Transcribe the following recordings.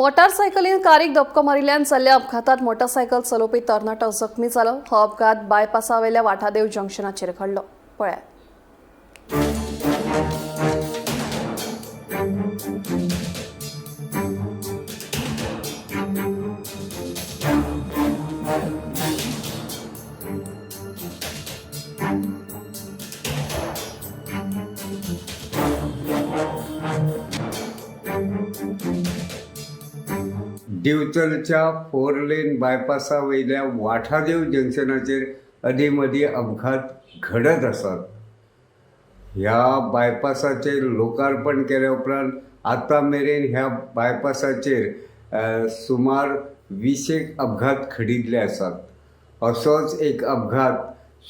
मोटारसायकलीन कारीक धपको मारिल्ल्यान जाल्ल्या अपघातात मोटारसायकल चलोवपी तरणाटो जखमी जालो. हो अपघात बायपासावेल्या वाठादेव जंक्शनाचेर घडलो. पळयात. दिवचलच्या फोर लेन बायपासा वयल्या वाठादेव जंक्शनाचेर अदीं मदीं अपघात घडत आसात. ह्या बायपासाचेर लोकार्पण केल्या उपरांत आतां मेरेन ह्या बायपासाचेर सुमार 20 अपघात घडिल्ले आसात. असोच एक अपघात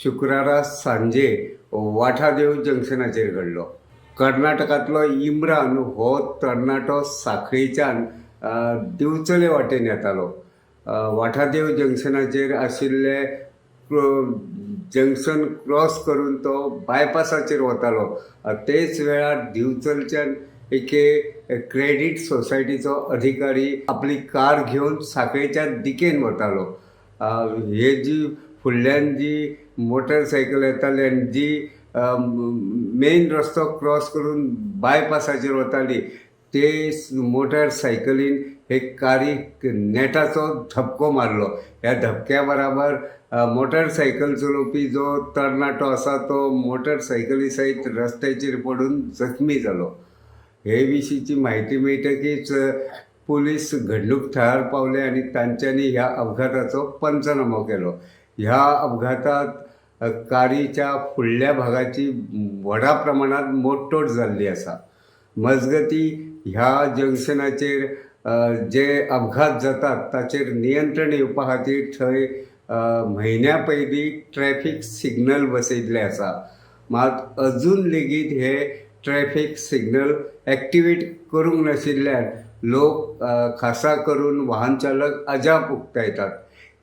शुक्रारा सांजे वाठादेव जंक्शनाचेर घडलो. कर्नाटकांतलो इम्रान हो तरणाटो सांखळीच्यान दिवचले वाटेन येतालो. वाठादेव जंक्शनाचेर आशिल्ले जंक्शन क्रॉस करून तो बायपासाचेर वतालो. तेच वेळार दिवचलच्यान एके क्रेडीट सोसायटीचो अधिकारी आपली कार घेवन सांखळेच्या दिकेन वतालो. हे जी फुडल्यान जी मोटरसायकल येताली आनी जी मेन रस्तो क्रॉस करून बायपासाचेर वताली ते मोटरसायकलीन हे कारीक नेटाचो धपको मारलो. ह्या धपक्या बराबर मोटरसायकल चलोवपी जो तरणाटो आसा तो मोटरसायकली सयत रस्त्याचेर पडून जखमी जालो. हे विशींची म्हायती मेळटकीच पुलीस घडणूक थळार पावले आनी तांच्यांनी ह्या अपघाताचो पंचनामो केलो. ह्या अपघातात कारीच्या फुडल्या भागाची व्हडा प्रमाणांत मोडतोड जाल्ली आसा. मजगती ह्या जंक्शनाचेर जे अपघात जातात ताचेर नियंत्रण येवपा खातीर थंय म्हयन्या पयलीं ट्रॅफीक सिग्नल बसयल्ले आसा. मात अजून लेगीत हे ट्रॅफीक सिग्नल एक्टिवेट करूंक नाशिल्ल्यान लोक खासा करून वाहन चालक अजाप उक्तायतात.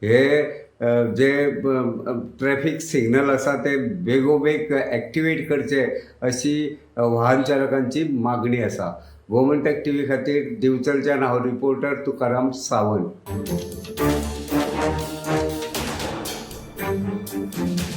हे जे ट्रॅफीक सिग्नल आसा ते बेगोबेग एक्टिवेट करचे अशी वाहन चालकांची मागणी आसा. गोमंतक टीव्ही खातीर दिवचलच्यान हांव रिपोर्टर तुकाराम सावंत.